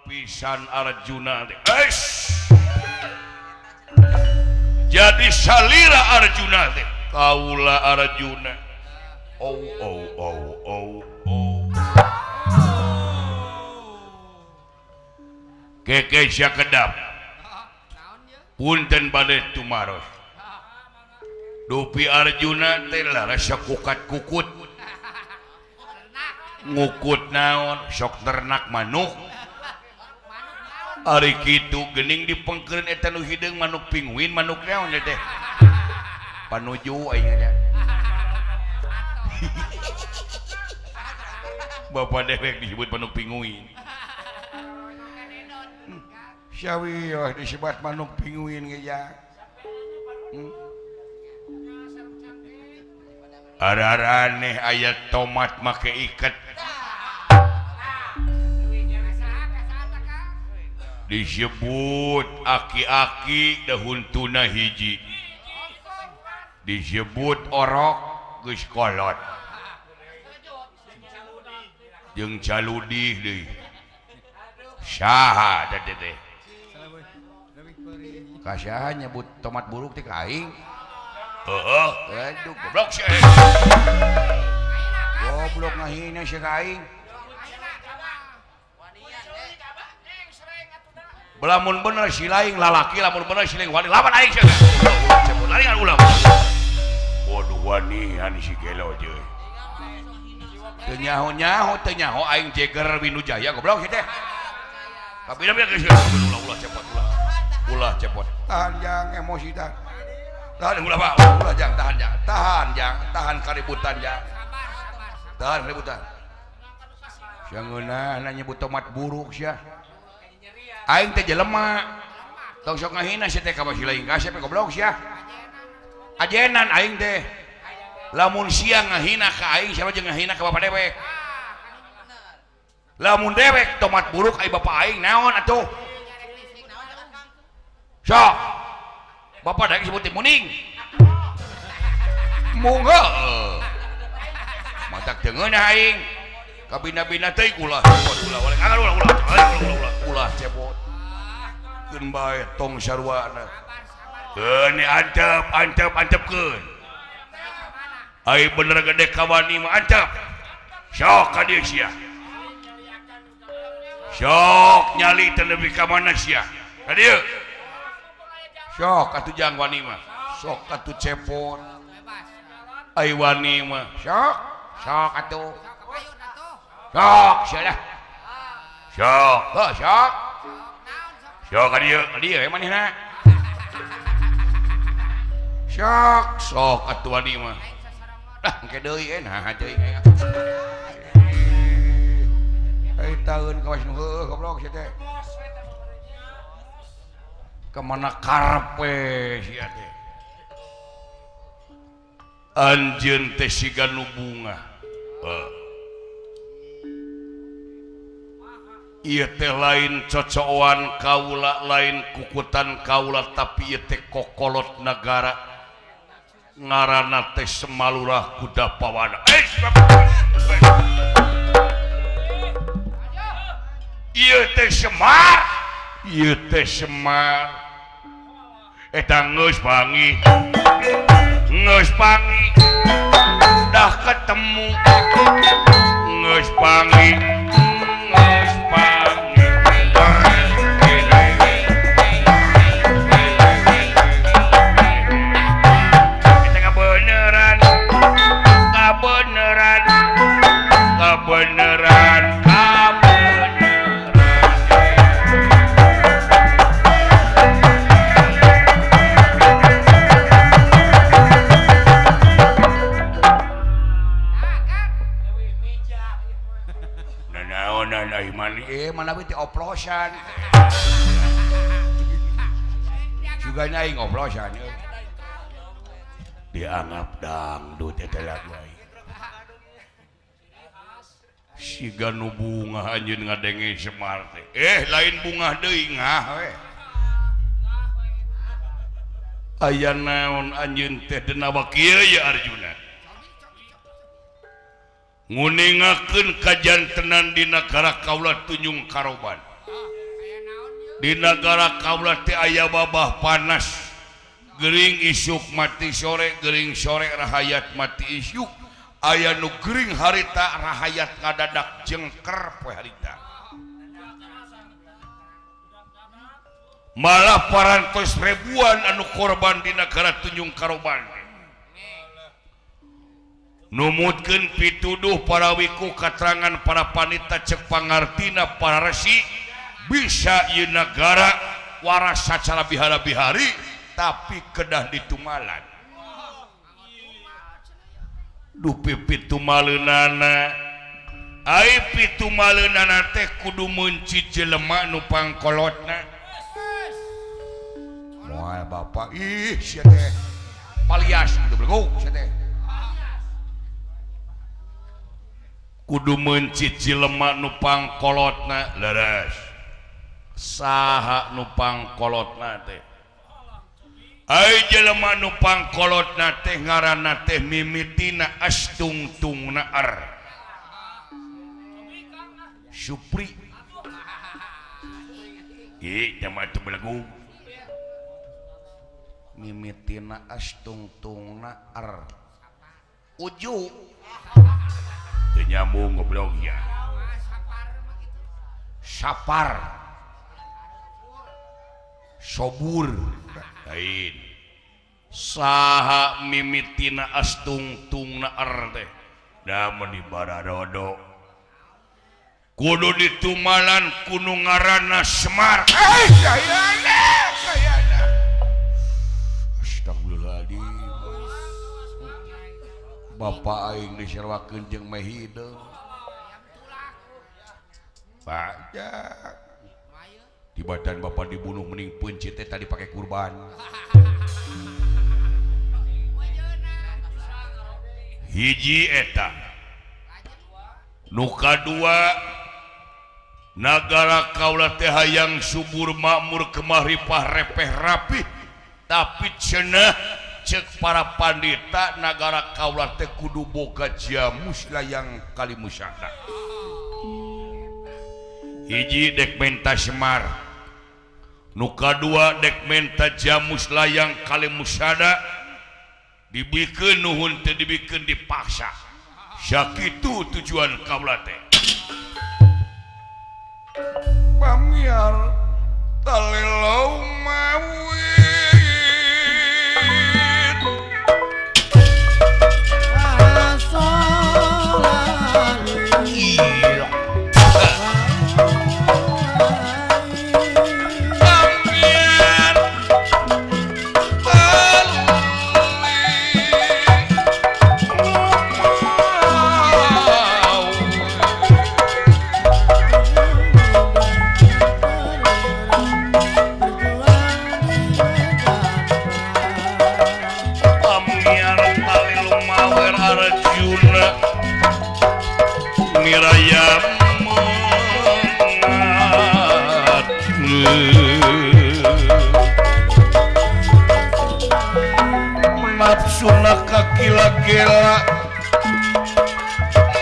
Pisan Arjuna teh. Jadi salira Arjuna teh. Kaula Arjuna. Oh oh oh oh oh. Keke sakedap. Punten bade tumaros. Dupi Arjuna teh larasa kukat kukut. Ngukut naon sok ternak manuk. Ari kitu geuning dipengkeun eta nu hideung manuk pinguin manuk naon teh. Panuju aing nya. Bapak dewek disebut manuk pinguin. Sawi disebut manuk pinguin ge ya. Araraneh aya tomat make iket. Disebut aki-aki daun tuna hiji. Disebut orok geus kolot. Jeung caludih deui. Saha teh teh? Ka saha nyebut tomat buruk teh ka aing? Heeh, aduh goblok sih. Goblok ngahina sih ka aing. Lamun bener si laing lalaki, lamun bener si laing wani lawan aing sih. Ulah cepot laringan ulah. Waduh wanian si gelo jeung. Teu nyaho-nyaho teu nyaho aing Jeger Winujaya goblok sih teh. Tapi ulah ulah cepot ulah. Ulah cepot. Tahan jang emosi tahan. Tahan ulah Pak, ulah jang tahan jang. Tahan jang, tahan kaributan jang. Tahan kaributan. Sia ngeunah nyebut tomat buruk sia. Aing teh jelema. Tong sok ngahina sia teh ka si lain kasep goblok sia. Ajenan aing teh. Lamun sia ngahina ka aing sia jeung ngahina ka bapa dewek. Lamun dewek tomat buruk ai bapa aing naon atuh? Sok. Bapak dewek disebut muning. Mungga. Matak teu ngeunah aing. Kabina-bina teh ulah ulah ulah ulah ulah ulah ulah cepot. Keun bae tong sarwana. Keun antep antep antepkeun. Ai bener gede kawani mah antep. Sok ka dieu sia. Sok nyali teh nepi ka mana sia. Ka dieu. Sok atuh jang wani mah. Sok atuh cepot. Ai wani mah sok sok atuh. Sok sia dah. Sok, heuh sok. Sok ka dieu, ka dieu manehna. Sok, sok atuh wani mah. Dah engke deui nah teuing. Ai taeun kawas nu heueuh goblok sia teh. Kemana karepe sia teh. Anjeun teh siga nu bunga. Heuh. Ieu teh lain cocoan kaula, lain kukutan kaula, tapi ieu teh kokolot nagara. Ngaranna teh Semalurah Kuda Pawana. Ieu teh Semar, ieu teh Semar. Eta geus panggih, geus panggih, dah ketemu, geus panggih. Kebenaran, kebenaran. Nanaonan ai mani mana we teh oplosan. Sugana aing oplosan. Dianggap dangdut eta lagu aing. Siga nu bunga anjeun ngadenge Semar teh. Lain bunga deui ngah we. Aya naon anjeun teh denawa kieu ya Arjuna. Nguningakeun kajantenan di nagara kaula Tunjung Karoban. Di nagara kaula teh aya wabah panas. Gering isuk mati sore, gering sore rahayat mati isuk. Aya nu gering harita rahayat ngadadak jengker poe harita. Malah parantos ribuan anu korban di nagara Tunjung Karoban. Numutkeun pituduh para wiku katerangan para panita cek pangartina para resi bisa ieu nagara waras sacara bihara-bihari tapi kedah ditumalan. Duh pitumaleunana ai pitumaleunana teh kudu meunci jelema nu pangkolotna. Moal bapak ih sia teh palias kudu beleguk sia teh. Kudu meunci jelema nu pangkolotna leres. Saha nu pangkolotna teh? Ai jelema nu pangkolotna teh ngaranna teh mimitina astungtungna ar. Supri. Ih, jama teu beleguk. Mimitina astungtungna ar. Uju. Teu nyambung goblok ya. Sapar. Sobur. Lain. Saha mimitina astungtungna ar teh? Da meuni baradodo. Kudu ditumalan kudu ngaranna Semar. Eh, kayana, kayana. Astagfirullahaladzim. Bapak aing disarwakeun jeung meh hideung. Banyak. Di badan bapak dibunuh mending pencit teh tadi pakai kurban. Hiji eta. Nu kadua nagara kaula teh hayang subur makmur kemaripah repeh rapih tapi cenah cek para pandita nagara kaula teh kudu boga jamus layang kalimusana. Hiji dek menta Semar, nu kadua dek menta jamus layang kalimusada, dibikeun nuhun teu dibikeun dipaksa. Sakitu tujuan kaula teh. Pamiar talilau mawit pamiar Arjuna miraya mengat nafsuna kakila-kila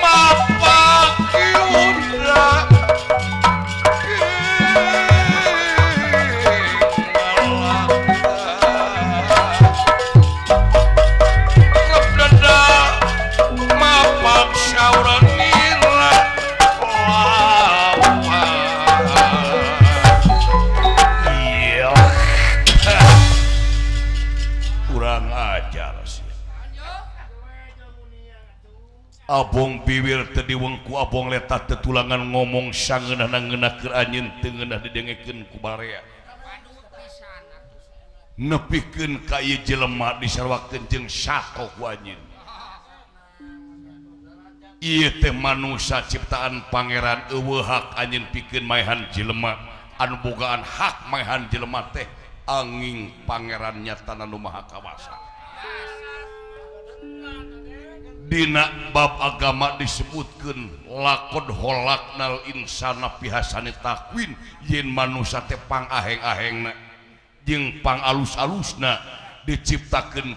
mapakiunda Abong biwir teu diwengku abong letah tetulangan ngomong sangeunah-ngeunah keur anjeun teu ngeunah didengekeun ku barea. Nepikeun ka ieu jelema disarwakeun jeung sato ku anjeun. Ieu teh manusa ciptaan pangeran eueuh hak anjeun pikeun maehan jelema anu bogaan hak maehan jelema teh anging pangeran nyatana nu maha kawasa. Dina bab agama disebutkeun laqad khalaqnal insana fi hasani taqwim yen manusa teh pang aheng-ahengna jeung pang alus-alusna diciptakeun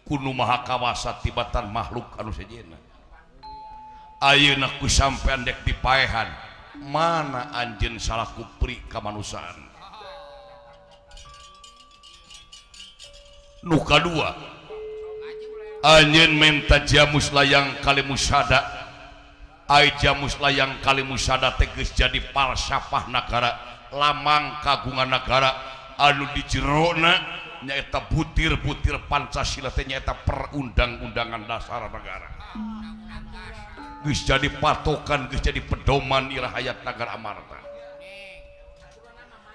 ku nu maha kawasa tibatan makhluk anu sejenna. Ayeuna ku sampean dek dipaehan mana anjeun salaku pri kamanusaan. Nu kadua anjeun menta jamus layang kalimusada. Ai jamus layang kalimusada teh geus jadi falsafah nagara, lamang kagungan nagara anu di jerona nyaeta butir-butir Pancasila teh nyaeta perundang-undangan dasar negara. Geus jadi patokan, geus jadi pedoman irahayat nagara Amarta.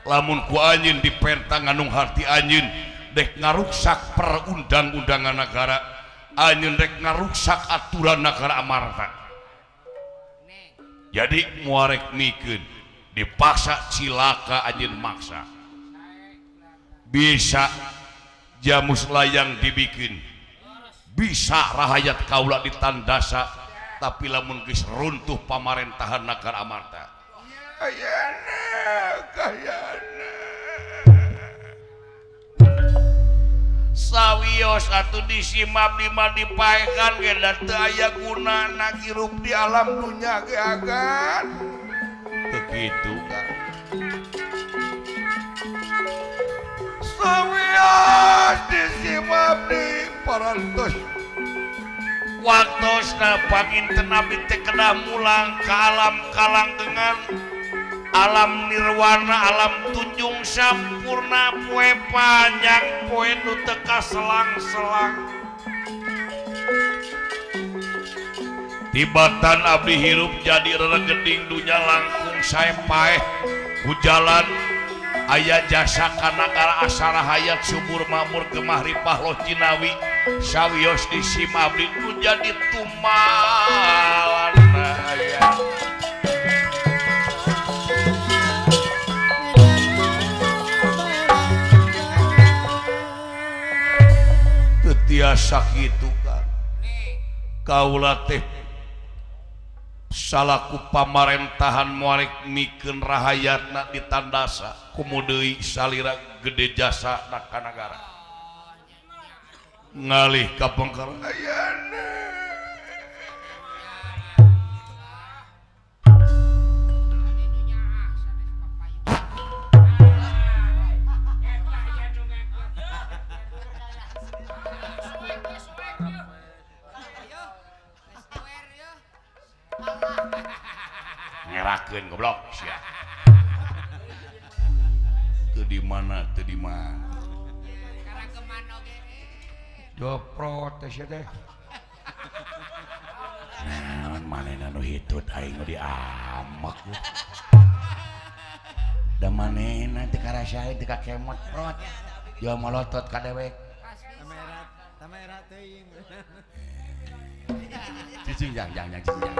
Lamun ku anjeun dipentang ngandung harti anjeun dek ngaruksak perundang-undangan negara, anjeun dek ngaruksak aturan negara Amarta. Jadi muarek mikeun dipaksa cilaka anjeun maksa. Bisa jamus layang dibikin, bisa rahayat kaula ditandasa, tapi lamun geus runtuh pamarentahan nagara Amarta. Ayana, kayana. Sawios atuh disimap di mah dipaekan ge da teu aya gunana hirup di alam dunya ge agan. Teu kitu kan. Sawios disimap di parantos. Waktosna panginten abdi teh kedah mulang ka alam kalanggengan, alam nirwana, alam tunjung sampurna, poe panjang poe nu teu kaselang-selang. Tibatan abdi hirup jadi reregeding dunya langkung sae paeh hujalan aya jasa kana nagara asara hayat subur makmur gemah ripah loh jinawi. Sawios disim abdi nu jadi tumalan aya. Teu tiasa kitu kan. Kaula teh salaku pamarentahan muarek mikeun rahayatna ditandasa komo deui salira gede jasa na ka nagara. Ngalih ka pengker ayana. Ngerakeun goblok sia. Teu di mana, teu di mana. Do protes ya teh. Naon manehna nu hitut aing nu diamek. Da manehna teu karasaeun teu kakemot prot. Jual molotot ka dewek. Kamera teuing. Cicing jang jang jang cicing jang.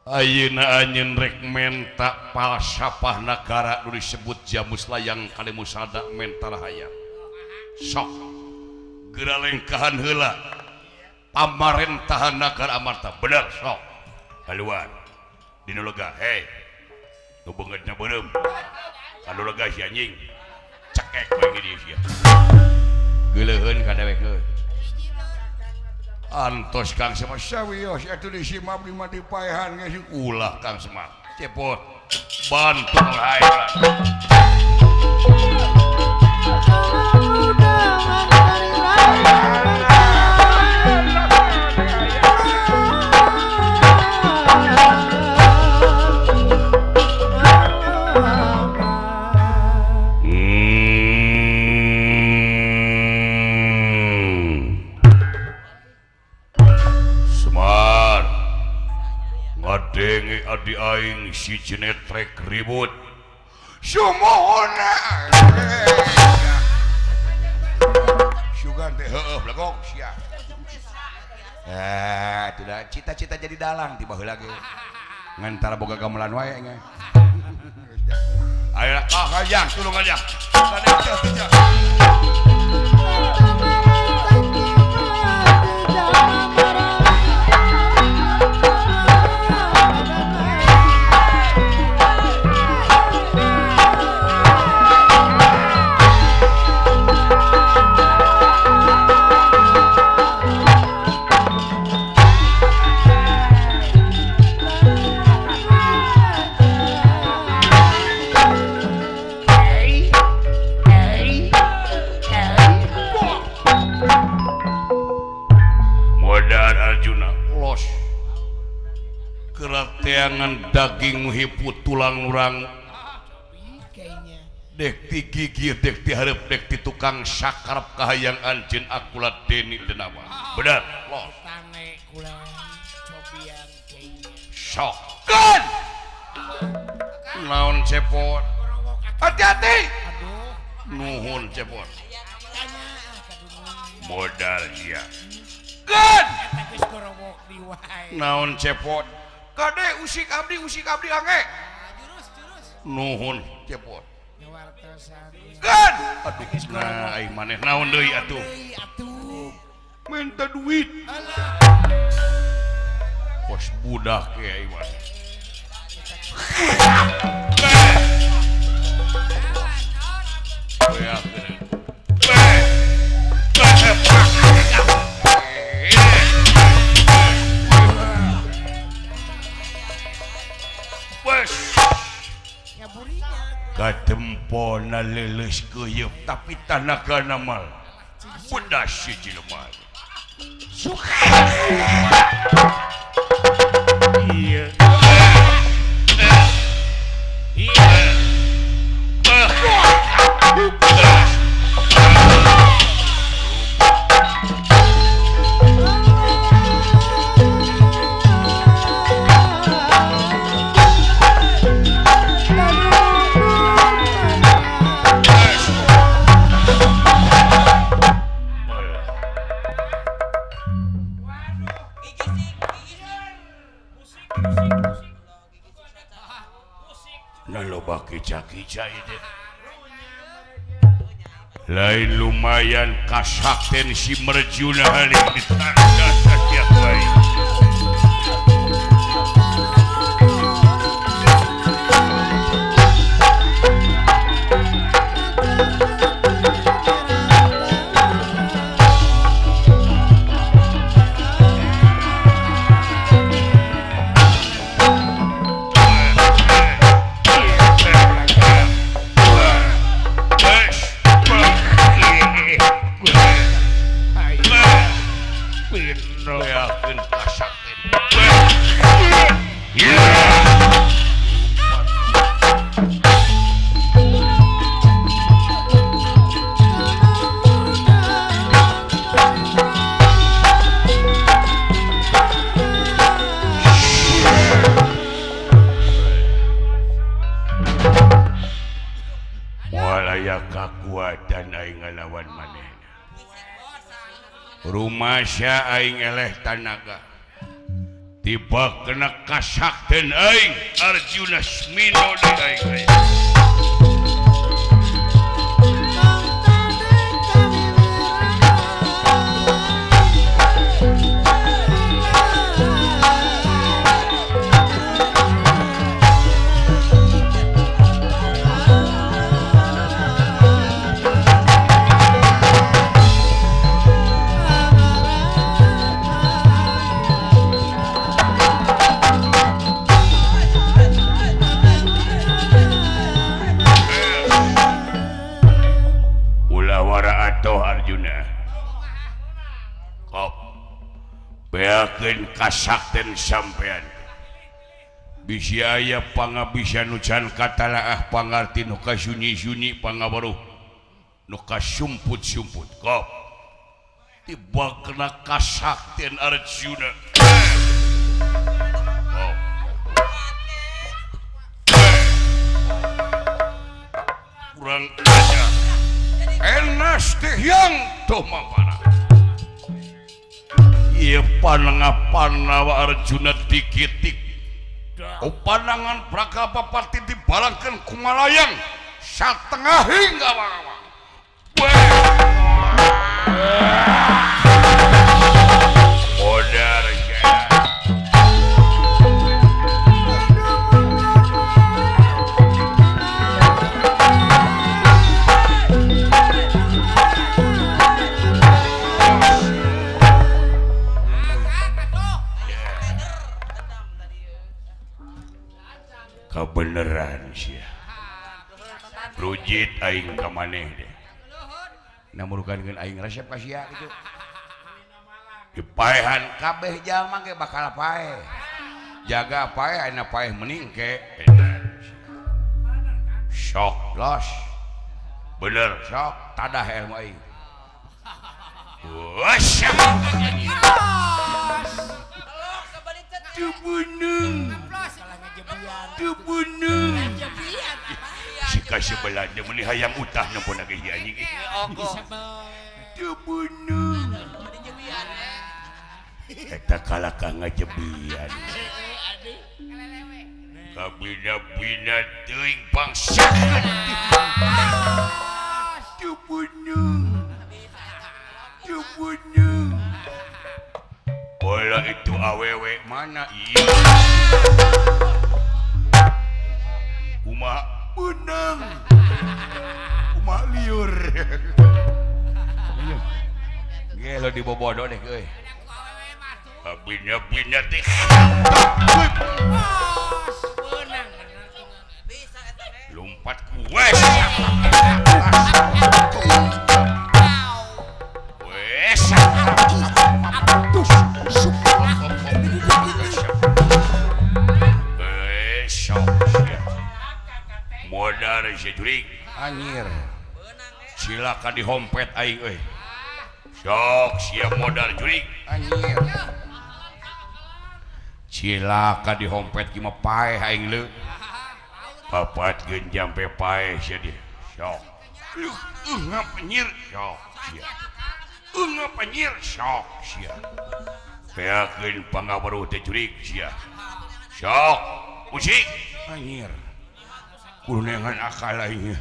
Ayeuna anjeun rek menta falsafah nagara nu disebut jamus layang kalimusada menta rahayat. Sok geura lengkahan heula pamarentahan nagara Amarta. Bener sok. Kaluar dina lega, hei. Nu beungeutna beureum. Kanu lega si anjing. Cekek bae di sia. Geuleuheun ka dewek heuh. Antos Kang Semar sawios atuh disimap di mah dipaehan geus ulah Kang Semar. Cepot bantu hae. Adi aing si jenetrek ribut sumuhuna sugan teh heueuh legok sia. Tidak cita-cita jadi dalang tiba heula ge ngan tara boga gamelan wae nya. Ayo ah hayang tulung aja. Kerateangan daging hipu tulang urang. Dek ti gigir, dek ti hareup, dek ti tukang sakarep kahayang anjeun akulat deni denawa. Bener, los. Sokan. Naon cepot? Hati-hati. Nuhun cepot. Modal sia. Kan. Naon cepot? Kade usik abdi ange. Nuhun cepot. Kan. Aduh, nah aing maneh naon deui atuh? Minta duit. Kos budak ya aing maneh. Katempona leuleus keuyeup tapi tanagana mal bodas si jelema. Iya. Lain lumayan kasakten si Merjuna haling ditanda setiap baik. Rumasya aing eleh tanaga tiba kena kasakten aing Arjuna Smino di aing aing. Beakeun kasakten sampean bisi aya pangabisa nu can katalaah pangarti nu kasunyi-sunyi pangaweruh nu kasumput-sumput kop tiba kena kasakten Arjuna. Kurang aja enas teh yang tuh mapana. Ieu panangapan Arjuna dikitik. Panangan Pragapapati dibalangkeun ku malayang satengah hingga awang-awang. Modar kebenaran sia rujit aing ka maneh deh namurukankeun aing resep ka sia kitu dipaehan kabeh jalma ge bakal paeh Jaga paeh ayeuna paeh meningke. Sok los. Bener sok tadah ilmu aing. Wah, teu beunang. Teu beunang. Si kasebelah dia meuni hayang utah nempo na ge anjing. Teu beunang. Eta kalakah ngajebian. Kabina-bina teuing bangsa. Teu beunang. Teu beunang. Bola itu awewe mana ieu? Kumaha beunang. Kumaha liur. Gelo dibobodo deh euy. Kabina-bina teh. Lompat kue. Modar si jurig anjir. Silakan dihompet aing euy. Sok siap modar jurig anjir. Cilaka dihompet ki mah paeh aing leu. Papat geun jampe paeh sia dia. Sok. Ngap anjir sok sia. Ngap anjir sok sia. Beakeun pangaweruh teh jurig sia. Sok musik anjir. Kudu neangan akal aing.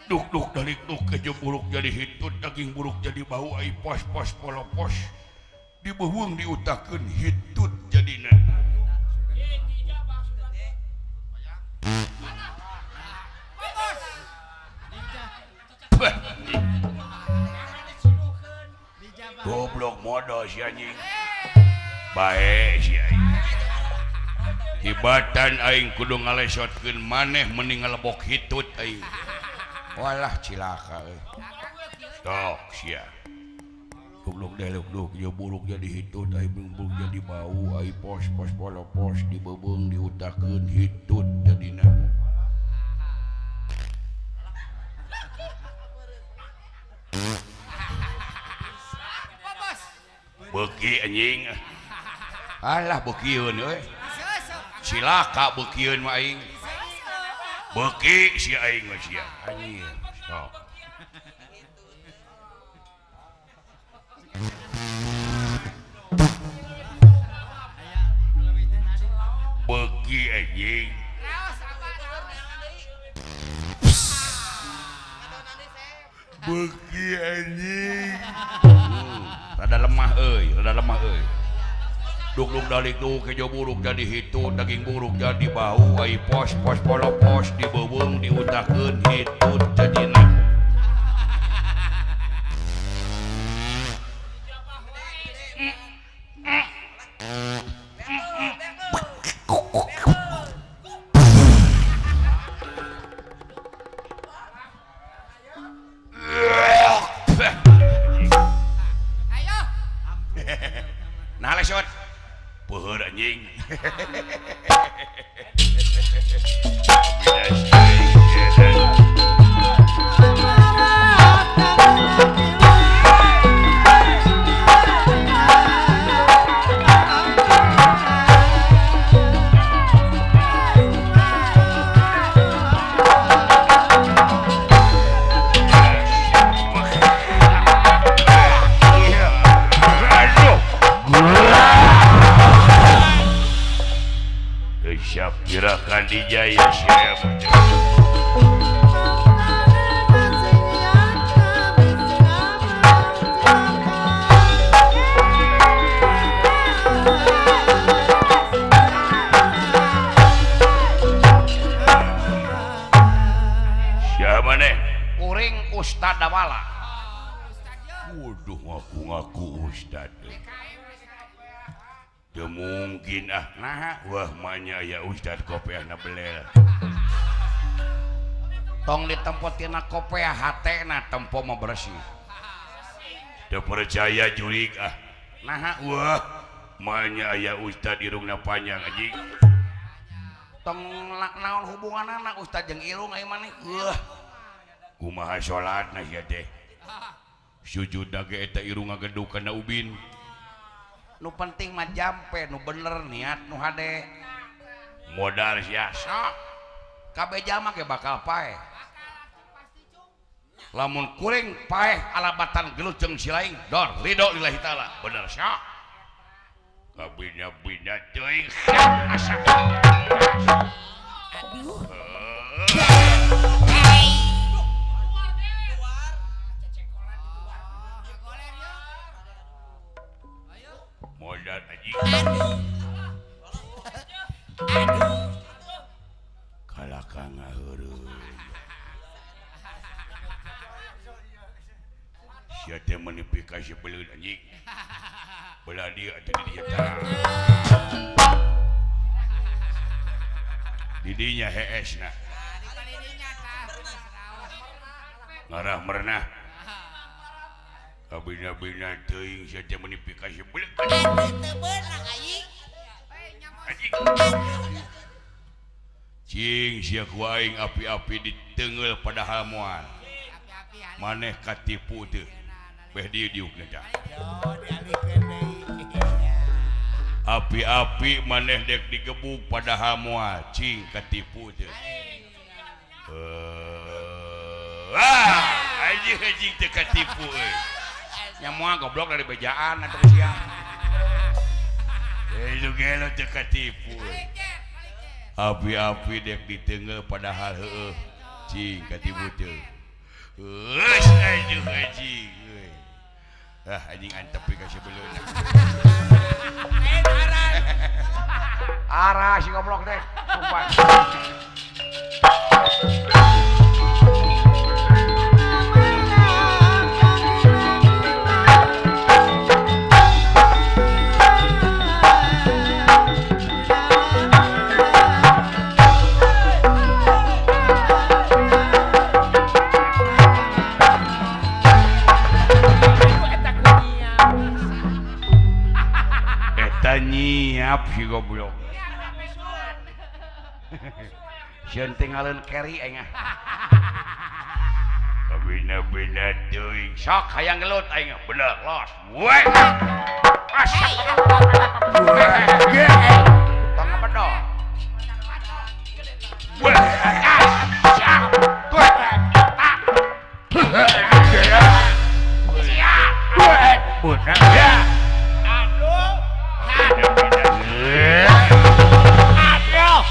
Duk-duk dalik duk kejo buruk jadi hitut daging buruk jadi bau ai pos-pos polopos. Dibehuang diutakeun hitut jadina. Goblok modal si anjing. Bae si aing. Hibatan aing kudu ngalesotkeun maneh mending ngalebok hitut aing. Walah cilaka euy. Sok sia. Goblok deluk duk je buruk jadi hitut ai buruk jadi bau ai pos pos polopos dibebeung diutakeun hitut jadina. Beuki anjing. Alah beukieun euy. Cilaka beukieun mah aing. Beuki si aing mah sia. Anjing. Sok. Beuki anjing. Beuki anjing. Rada lemah euy, rada lemah euy. Duk-duk dalik duk kejo buruk jadi hitut, daging buruk jadi bau, ai pos pos polopos dibeuweung diutakeun hitut jadina. Nah lesot. Peuheur anjing. Gerakan dijaya siap. Siapa nih? Kuring Ustad Dawala. Waduh ngaku-ngaku Ustad. Teu mungkin ah. Nah, wah manya ya Ustad kopeahna belel. Tong ditempo tina kopeah hatena tempo mah bersih. Teu percaya jurig ah. Nah, wah Manya aya ustad irungna panjang anjing. Tong naon hubunganana ustad jeung irung aya maneh. Heuh. Kumaha salatna sia teh? Sujudna ge eta irung ngageduk kana ubin. Nu penting mah jampe nu bener niat nu hade. Modal sia sok. Kabeh jalma ge bakal paeh. Lamun kuring paeh alabatan gelut jeung si laing dor ridho lillahi taala. Bener sok. Kabina-bina teuing asa. Aduh. Modal anjing. Aduh. Kalaka ngaheureun. Sia teh meuni kasih beleud anjing. Belah dia atau di dia tah. Didinya hees na. Ngarah merenah. Kabina-bina teuing sia teh meuni kasih beleud. Teu beunang anjing. Anjing. Cing sia ku aing api-api ditengeul padahal moal. Maneh katipu teu. Beh dieu diukna tah. Api-api maneh dek digebuk padahal moal cing katipu teu. Anjing anjing teu katipu euy. Nya moal goblok dari bejaan atuh sia. Itu gelo teu katipu euy. Api-api dek ditengeul padahal heueuh cing katipu teu. Heuss anjing anjing euy. Ah anjing antep ka sebeleuna. Arah si goblok deh, sumpah. Eta nyiap si goblok. Sieun tinggalin keri aing ah. Kabina-bina teuing sok hayang gelut aing bener los. We. Tong ngebedo. We. Aduh.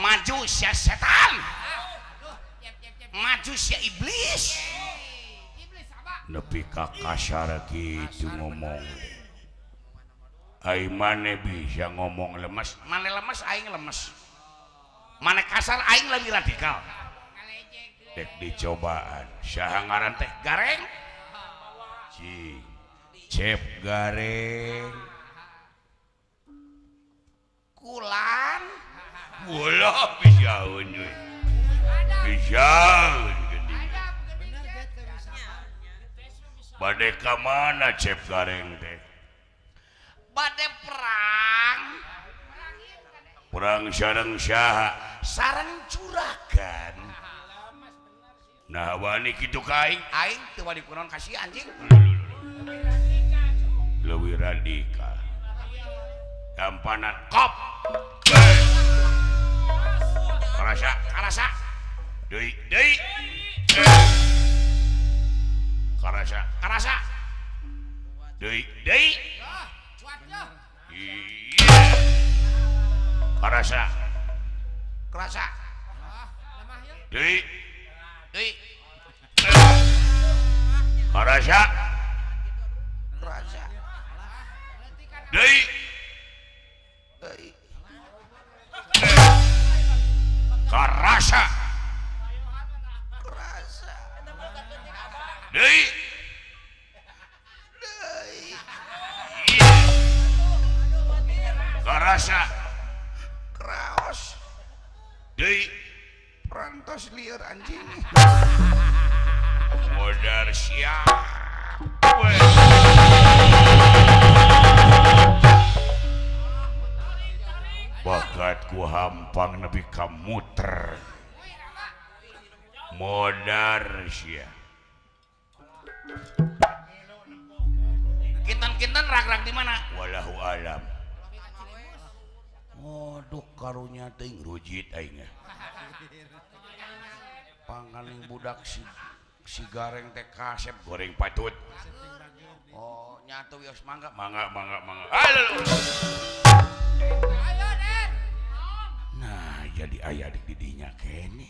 Maju sia setan, maju sia iblis. Nepi ka kasar kitu ngomong. Ai mane bisa ngomong lemes, mane lemes aing lemes. Mane kasar aing lebih radikal. Dek dicobaan, saha ngaran teh Gareng. Cing, Cep Gareng. Kulan bola pisaeun euy. Pisaeun geuning. Bade ka mana Cep Gareng teh? Bade perang. Perang sareng saha? Sareng juragan. Nah wani kitu ka aing, aing teu wani kunaon ka si anjing. Leuwih radikal. Dampanan kop. Karasa, karasa. Deui, deui. Karasa, karasa. Deui, deui. Karasa. Karasa. Deui. Karasa. Karasa. Deui. Deui. Karasa. Karasa. Deui. Deui. Karasa. Kraos. Deui. Perantos lieur anjing. Modar siap. Bakat ku hampang nepi ka muter. Modar sia. Kinten-kinten rag-rag di mana? Wallahu alam. Waduh karunya teuing rujit aing. Pangaling budak si gareng teh kasep goreng patut. Oh, nyatu wios mangga, mangga mangga mangga. Ayo. Nah, jadi aya di dinya kene.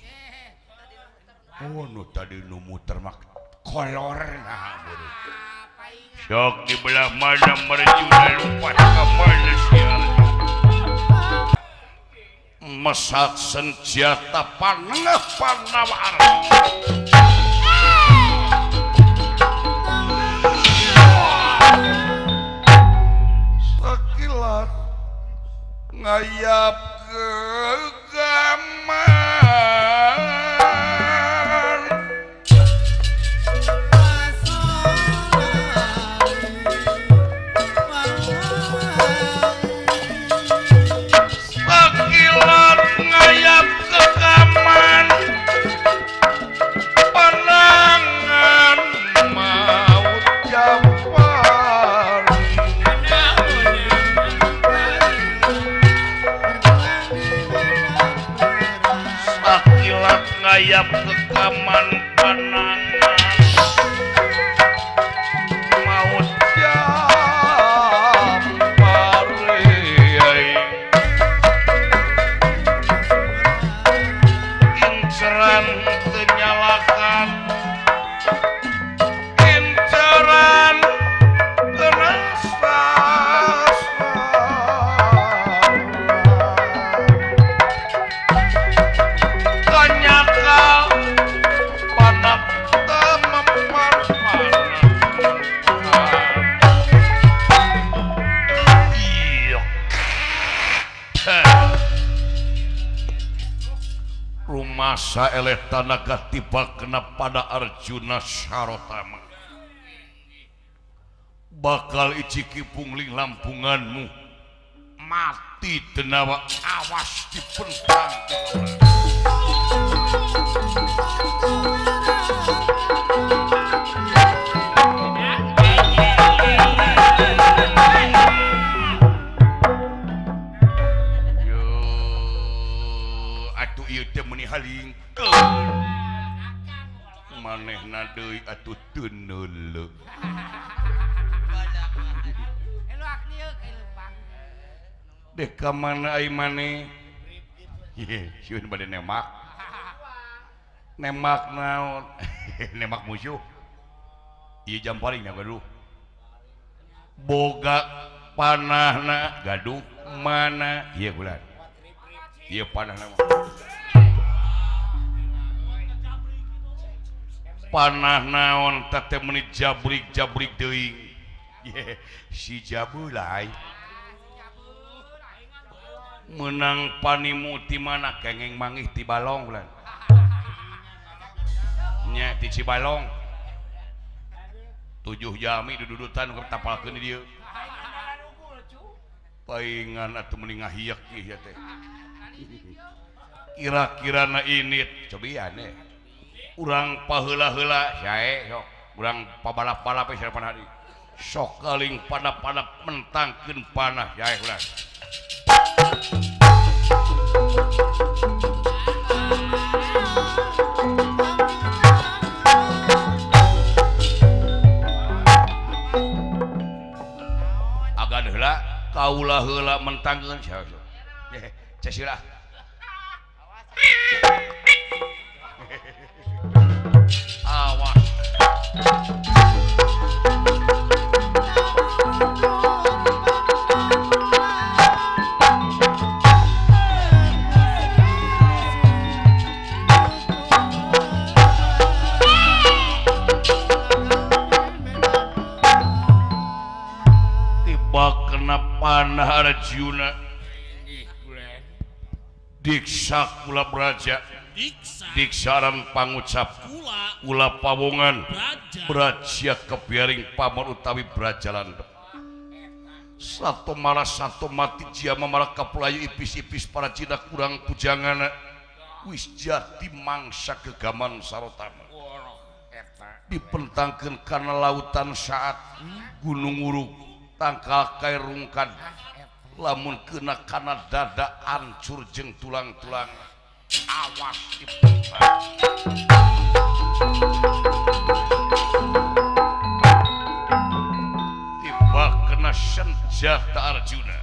Oh, nu tadi nu muter mah kolor nah beureum. Sok di belah mana merjuna lompat ka mana sia. Mesak senjata panengah panawar. Sakilat ngayap kegaman. Sakilat ngayap kegaman. Panangan maut japar. Sakilat ngayap kekaman panangan maut japar. Inceran tenyalakan, inceran kerasa. Kanyakal panak temempar panak. Iya. Rumasa eleh tanaga tiba kena pada Arjuna Sarotama. Bakal iciki pungling lampunganmu mati denawa awas dipentang. Yo atuh ieu teh meuni halingkeun. Manehna deui atuh teu neuleuh. Deh ka mana ai maneh? Ye, sieun bade nembak. Nembak naon? Nembak musuh. Ieu jam paling nya gaduh. Boga panahna gaduh mana? Ieu bulan. Ieu panahna mah. Panah naon teh meuni jabrik-jabrik teuing. Ye, si jabulai. Menang panimu ti mana kengeng mangih ti balong bulan. Nya ti Cibalong. 7 jami dududutan tapalkeun di dieu. Paingan atuh meuni ngahiek ieu teh. Kira-kirana init cobian eh. Urang paheula-heula sae sok. Urang pabalap-balap we sarapan hari. Sok kaling pada-pada mentangkeun panah sae ulah. Agan heula kaula heula mentangkeun sae sok. Cesirah. Panah Arjuna diksa kula braja diksaran pangucap kula pawongan braja kebiaring pamor utawi braja landep satu malah satu mati jama malah kapulayu ipis-ipis para cina kurang pujangan wis jati mangsa gegaman sarotama dipentangkeun kana lautan saat gunung urug tangkal kae rungkad lamun kena kana dada ancur jeung tulang-tulang awas dipentang tiba kena senjata Arjuna.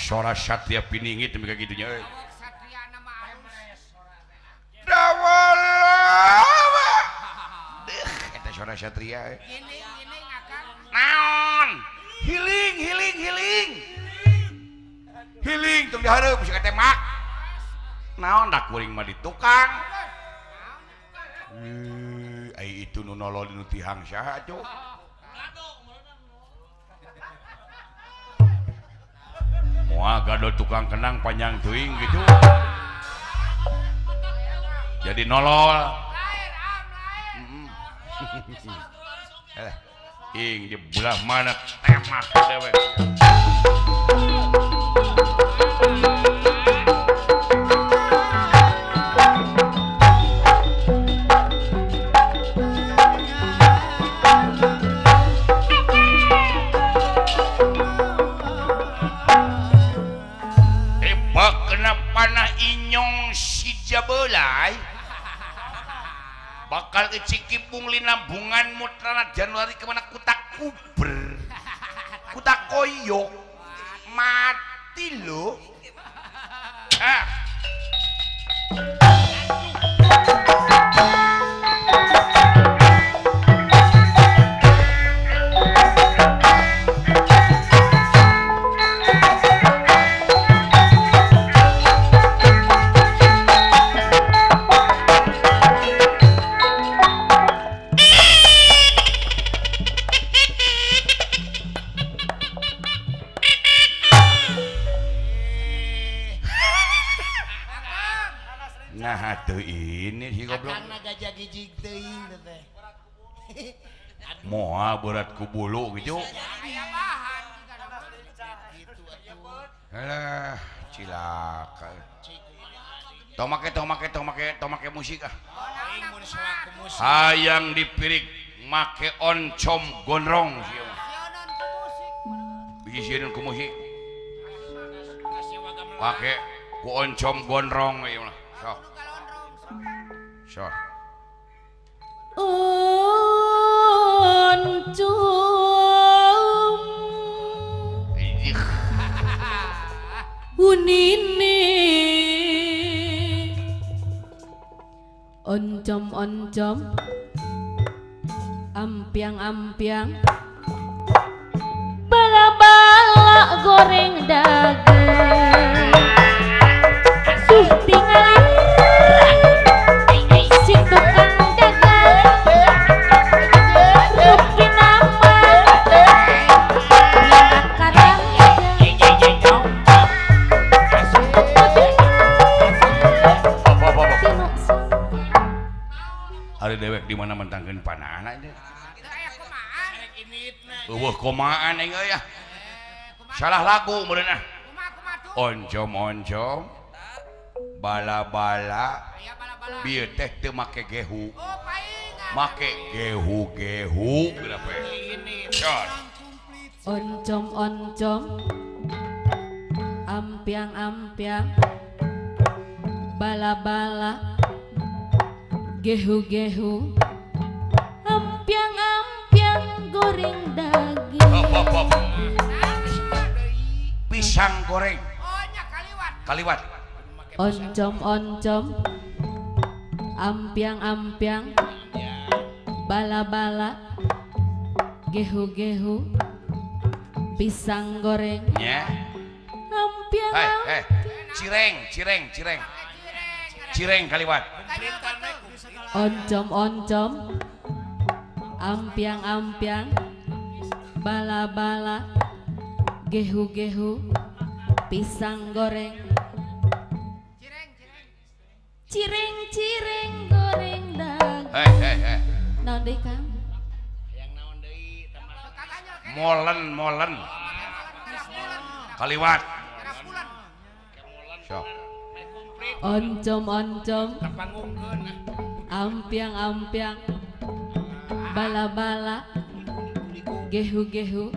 Sora satria piningit demi kayak gitunya. Eta sora satria. Naon? Healing, healing, healing. Healing tong dihareup si tembak. Naon dak kuring mah di tukang. Ai itu nu nolol nu tihang saha atuh? Moal gado tukang kenang panjang teuing gitu. Jadi nolol. Ing di belah mana tembak dewek. Bakal kecikipung linambungan mutrana Januari kemana kutak kuber kutak koyok mati lo. Ah. Nah tuh ini si goblok. Moal berat ku bulu gitu. Alah, cilaka. Tong make tong make tong make tong make musik ah. Hayang dipirik make oncom gondrong sieun. Biji sieun ku musik. Pake ku oncom gondrong ieu mah. Sok. Sok. Oncom unine oncom-oncom ampiang-ampiang bala-bala goreng daging suh tingali Rek di mana mentangkeun panahna teh. Eueuh komaan aing euy ah. Salah lagu meureun ah. Oncom-oncom bala-bala bieu teh teu make gehu. Make gehu-gehu berapa ya? Oncom-oncom ampiang-ampiang bala-bala gehu-gehu ampiang-ampiang goreng daging. Hop, hop, hop. Pisang goreng. Kaliwat. Oncom-oncom ampiang-ampiang bala-bala gehu-gehu pisang goreng. Ya. Ampiang. Hey, hey. Cireng, cireng, cireng. Cireng kaliwat. Oncom-oncom ampiang-ampiang bala-bala gehu-gehu pisang goreng. Cireng-cireng goreng daging. Hei, hei, hei. Naon deui, Kang? Hayang naon deui? Molen, molen. Kaliwat. Sok. Oncom-oncom ampiang-ampiang bala-bala gehu-gehu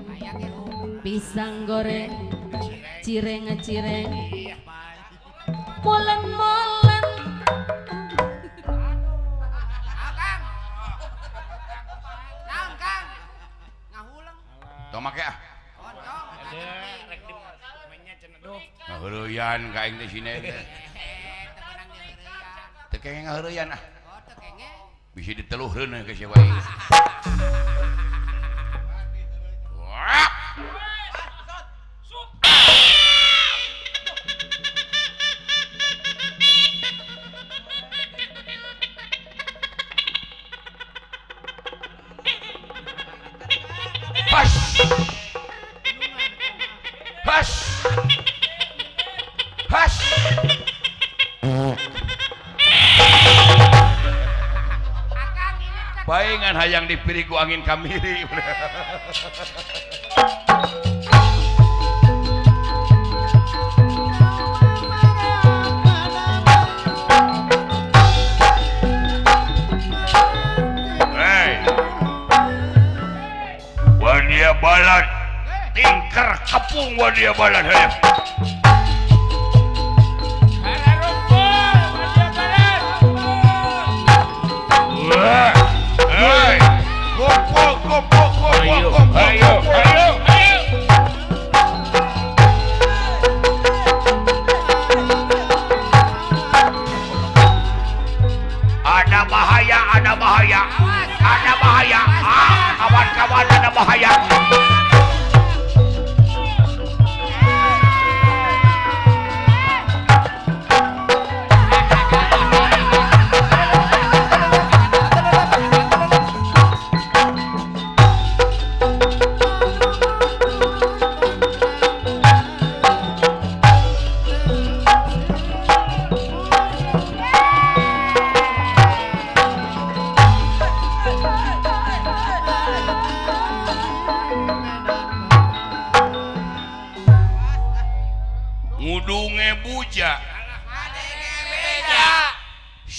pisang goreng cireng-cireng molen-molen. Tong make ah. Ngaheureuyan ka aing teh sine teh. Teu kengeng ngaheureuyan ah. Bisi diteluh reuneuh ka sia wae. Pas. Pas. Pas. Paingan hayang dipiri ku angin kamiri. Hey. Wadia balat tingker kepung wadia balat. Hey. Hey. Kumpul, kumpul, kumpul, kumpul, ayo, ayo, ayo. Ada bahaya, ada bahaya, ada bahaya. Ah, kawan-kawan, ada bahaya.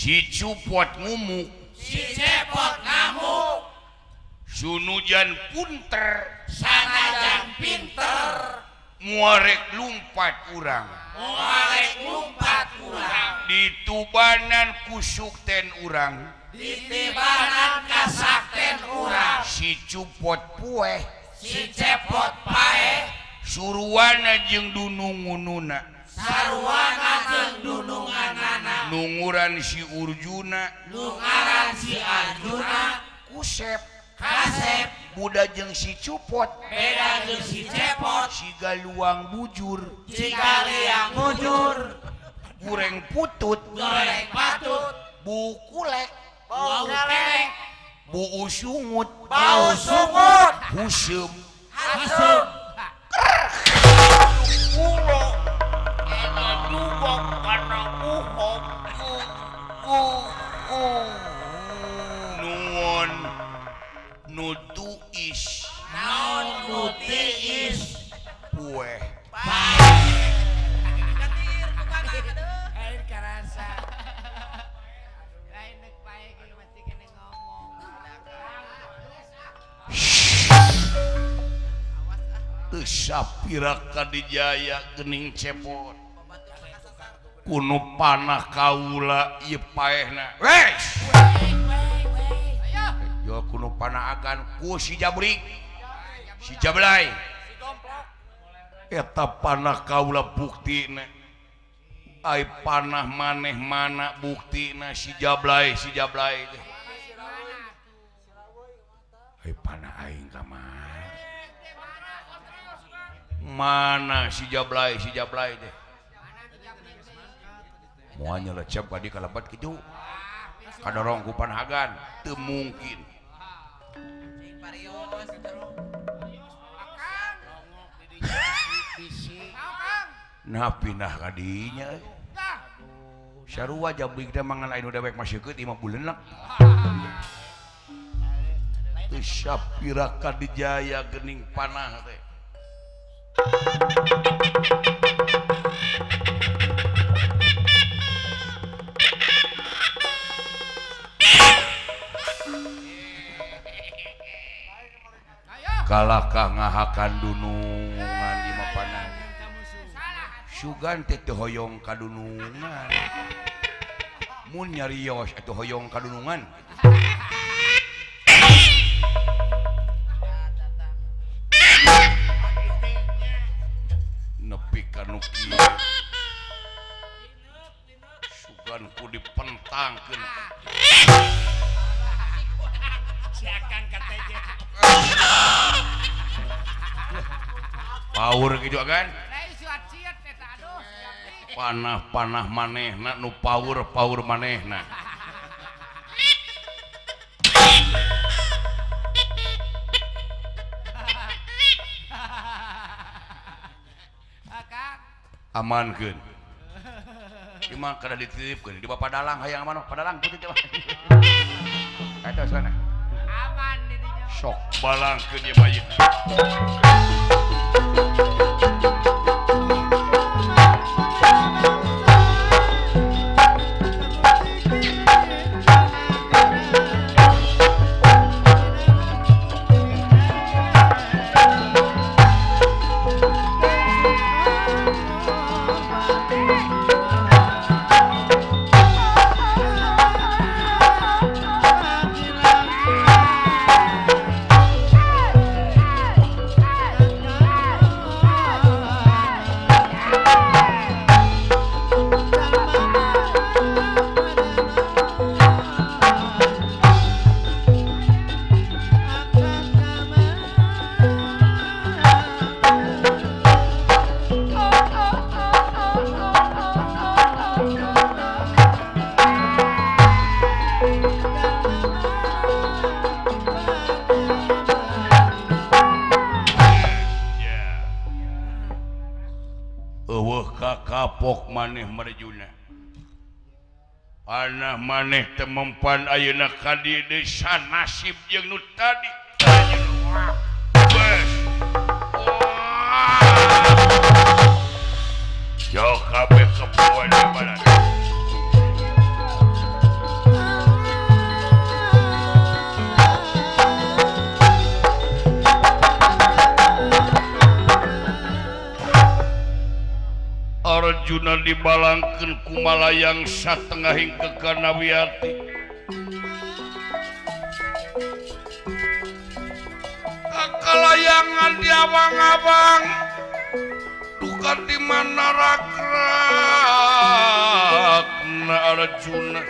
Si cupot ngumuk, si cepot ngamuk, sunujan punter, sanajan pinter, muarek lumpat urang, muarek lumpat urang, ditubanan kusukten urang, ditibanan kasakten urang, si cupot pueh, si cepot paeh, suruana jeung dunungununa. Sarwana jeung dununganana, nunguran si Urjuna, nungaran si Arjuna, kusep, kasep, buda jeung si cupot, beda jeung si cepot, siga luang bujur, siga liang bujur, goreng putut, goreng patut, bukulek, bau kelek, buu sungut, bau sungut, husem, hasem, nu Air karasa. Lain nek pae ge masih kene ngomong. Teu sapira Kadijaya geuning cepot. Kuno panah kaula ieu paehna. Wes. Yo kuno panah agan ku si Jabrik. Si Jablay. Eta panah kaula buktina. Ai panah maneh mana buktina si Jablay, si Jablay teh. Ai panah aing ka mana? Mana si Jablay, si Jablay teh. Moal nyelecep ka di kalebat kitu. Kadorong ku panhagan, teu mungkin. Nah pindah ka dinya euy. Sarua jabrik teh mangan anu dewek maseukeut 5 buleuna. Teu sapira Kadijaya geuning panah teh. Kalakah ngahakan dunungan di mapanan. Sugan teh teu hoyong kadunungan. Mun nyarios atuh hoyong kadunungan. Nepi ka nu kieu. Sugan ku dipentangkeun. Si Akang kata power gitu kan panah-panah manehna nu power power manehna amankeun imah kada dititipkeun di bapak dalang hayang aman padalang putih teh eta sana aman dirinya sok balangkeun ieu bayi. Kapok maneh marjuna panah maneh temempan ayeuna ka di desa nasib jeung nu tadi. Bes. Yo kabeh keboan balan. Arjuna dibalangkeun ku malayang satengahing ke Kanawiati. Kakalayangan di abang-abang duka di mana rak-rakna Arjuna.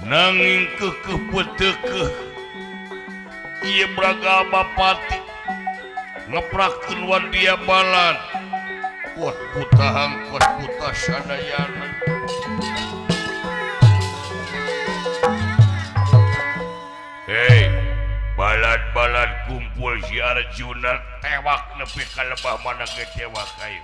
Nanging kekeuh peuteukeuh ieu braga bapati ngeprakeun wadia balan kuat putahang kuat putah sadayana. Hei balad-balad kumpul si Arjuna tewak nepi ka lebah mana ge tewak ayo.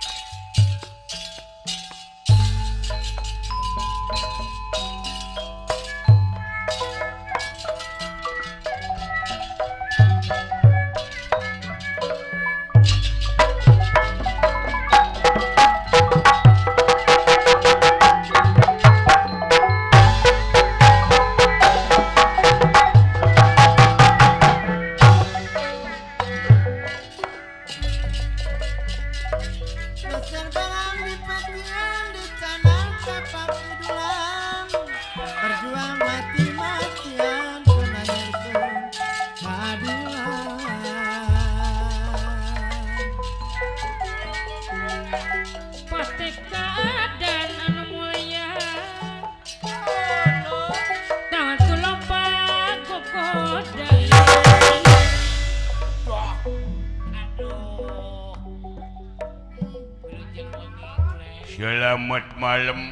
Selamat malam.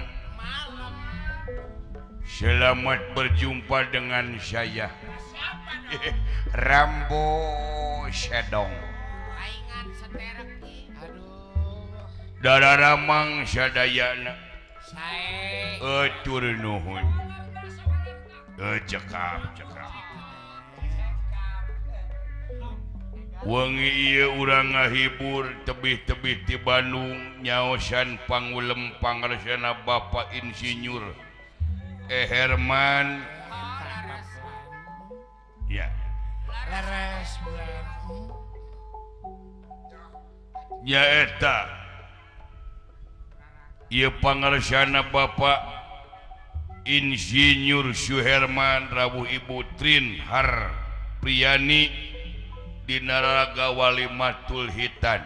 Selamat berjumpa dengan saya Rambo Sedong. Dara ramang sadayana. Atur nuhun. Cekap cekap. Wengi ieu urang ngahibur tebih-tebih ti Bandung nyaosan pangulem pangarsana Bapak Insinyur Herman. Ya. Leres bulan. Nyaeta ieu pangarsana Bapak Insinyur Suherman Rawuh Ibu Trin Har Priyani dina Naraga Walimatul Hitan.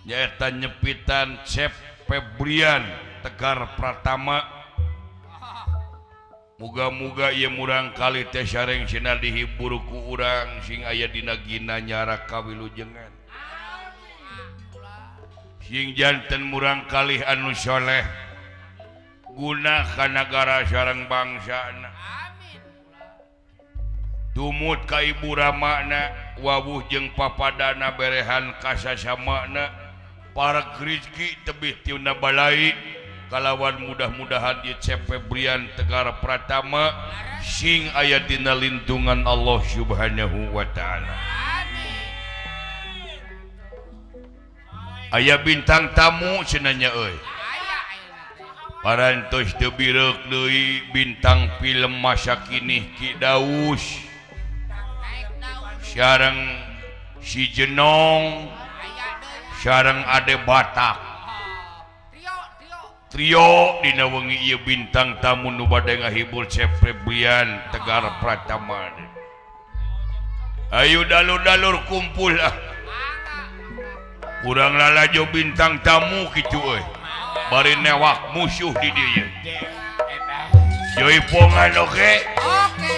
Nyaeta nyepitan Cep Febrian Tegar Pratama. Muga-muga ieu murang kali teh sareng sina dihibur ku urang sing aya dina gina nyara kawilujengan. Sing janten murang kalih anu soleh guna ka nagara sareng bangsana. Tumut ka ibu ramana wawuh jeung papadana berehan kasasamana para rezeki tebih tiuna balai kalawan mudah-mudahan ieu Cep Febrian Tegar Pratama sing aya dina lindungan Allah Subhanahu wa taala. Aya bintang tamu cenah nya euy. Parantos teu bireuk deui bintang film masa kini Ki Daus. Sareng si Jenong, sareng Ade Batak. Trio dina wengi ieu bintang tamu nu bade ngahibur Cep Febrian Tegar Pratama. Ayo dalur-dalur kumpul ah. Kurang lalajo bintang tamu kitu euy. Bari newak musuh di dieu. Joipongan oke. Oke.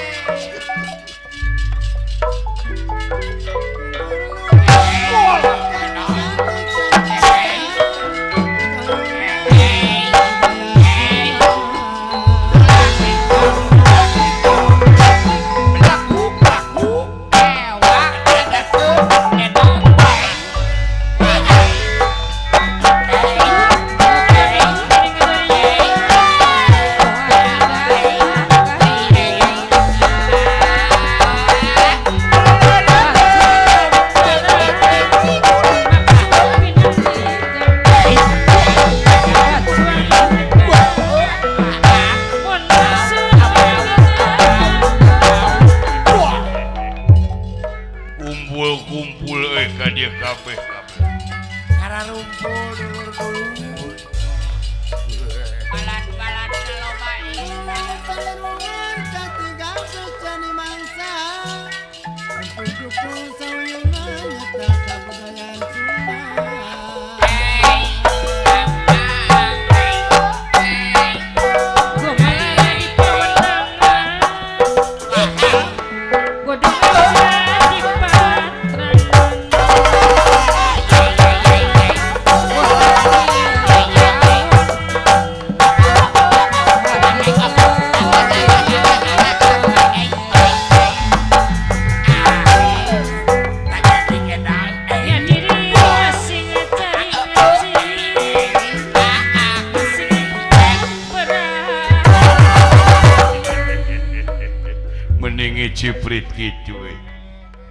Ciprit gitu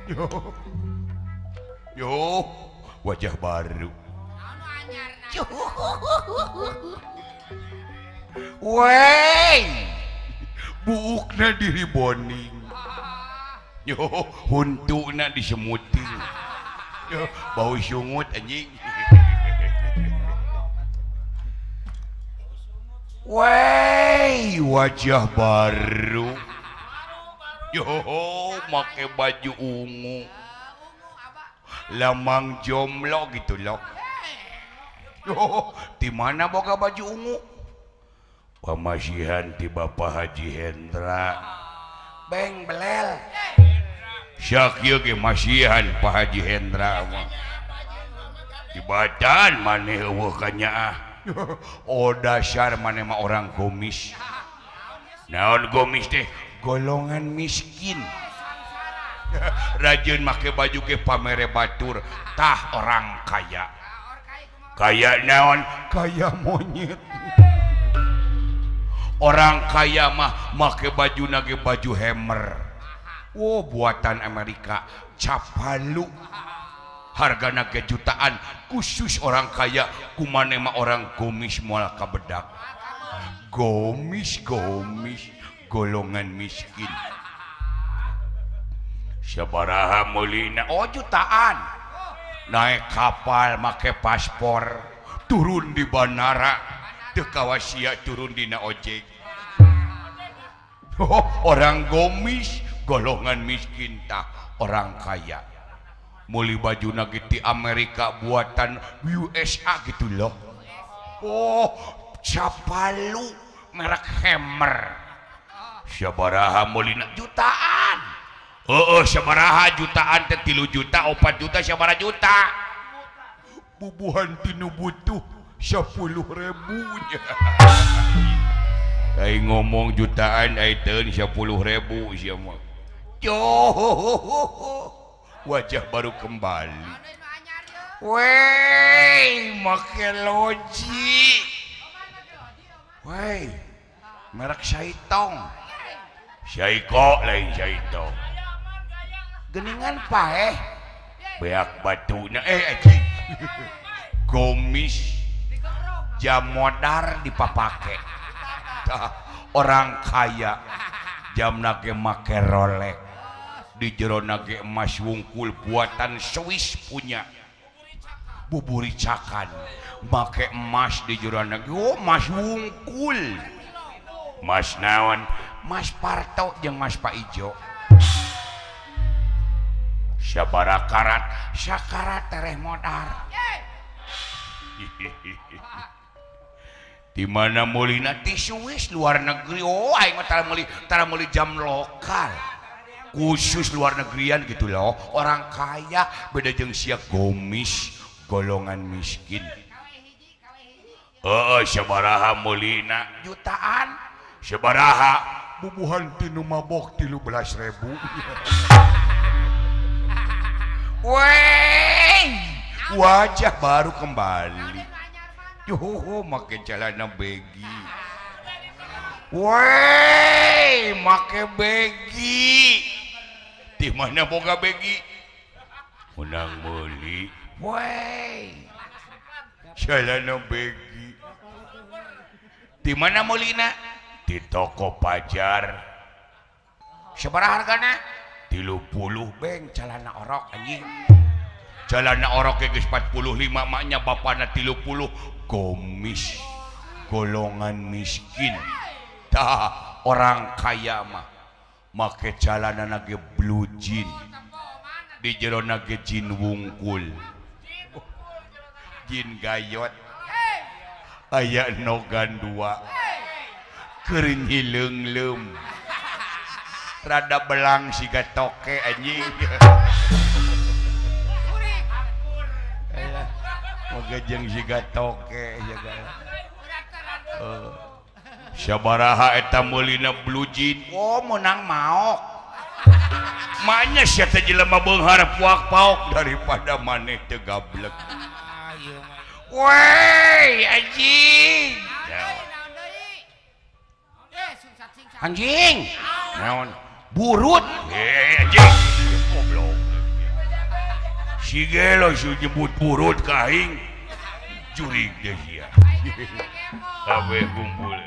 yo yo wajah baru wey buukna diriboning yo huntuna disemuting yo bau sungut anjing wey wajah baru yo make baju ungu lamang jomblo gitu loh. Yo di mana boga baju ungu pamasihan di Bapak Haji Hendra beng belel syakieu ge masihan Pak Haji Hendra mah dibacaan maneh eueuh kanyaah. Oh dasar maneh mah orang gomis. Naon gomis teh? Golongan miskin. Rajin make baju ge pamere batur, tah orang kaya. Kaya naon? Kaya monyet. Orang kaya mah make baju nage baju hammer. Wow, buatan Amerika, capalu. Harga nage jutaan, khusus orang kaya, kumane mah orang gomis moal kabedak. Gomis gomis, golongan miskin. Sabaraha meulina? Oh jutaan. Naik kapal make paspor, turun di bandara, teu kawasia turun dina ojek. Oh, orang gomis, golongan miskin tah orang kaya. Meuli baju nage di Amerika buatan USA gitu loh. Oh, capalu merek Hammer. Sabaraha meulina? Jutaan. Heeh, sabaraha jutaan teh 3 juta, 4 juta, sabaraha juta. Bubuhan tinu butuh 10.000 nya. Ai ngomong jutaan ai teu 10.000 sia mah. Wajah baru kembali. Wey, make loji. Wey, merek Saitong. Saiko lain Saitong. Geningan paeh. Beak batuna anjing. Gomis jam modar dipapake. Orang kaya jam nage make Rolex. Di jero nage emas wungkul buatan Swiss punya. Buburicakan make emas di jero nage, oh emas wungkul. Mas naon? Mas Parto jeung Mas Pak Ijo. Sabaraha karat? Sakarat tereh modar. Di mana meulina? Di Swiss luar negeri. Oh aing mah tara meuli jam lokal. Khusus luar negerian gitu loh. Orang kaya beda jeung sia gomis, golongan miskin. Heeh, sabaraha meulina? Jutaan. Sabaraha? Bubuhan tinu mabok 13.000. Wey, wajah baru kembali. Yuhu, make celana begi. Wey, make begi. Di mana boga begi? Menang meuli. Wey, celana begi. Di mana meulina? Di toko Pajar. Sabaraha hargana? 30 beng celana orok anjing. Celana orok geus 45 maknya bapana 30 gomis, golongan miskin. Tah orang kaya mah make celana nage blue jean. Di jero nage jin wungkul. Jin gayot. Aya nogan dua. Keuring hileung-leum. Rada belang siga toke anjing. Moga jeung siga toke segala. Sabaraha eta meulina blue jean? Oh meunang maok. Manya sia teh jelema beunghar puak paok daripada maneh teu gablek. Wey anjing. Anjing. Naon? Burut. Anjing. Goblok. Si gelo si nyebut burut ka aing. Jurig deh sia. Kabeh kumpul.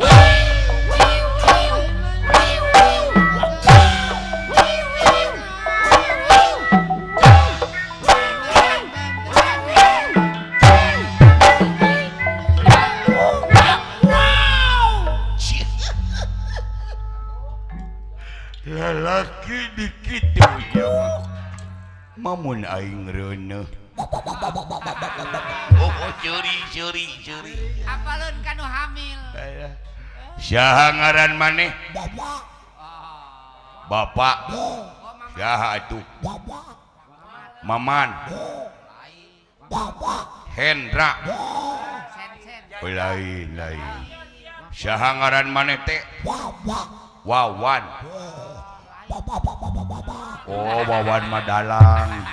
Wow! Di kitu nya. Mamun aing reuneuh. Oh, ceri ceri ceri. Apaleun ka nu hamil. Saha ngaran maneh? Bapak. Bapak. Saha atuh? Maman. Hendra. Lain lain. Saha ngaran maneh teh? Wawan. Oh, Wawan madalang.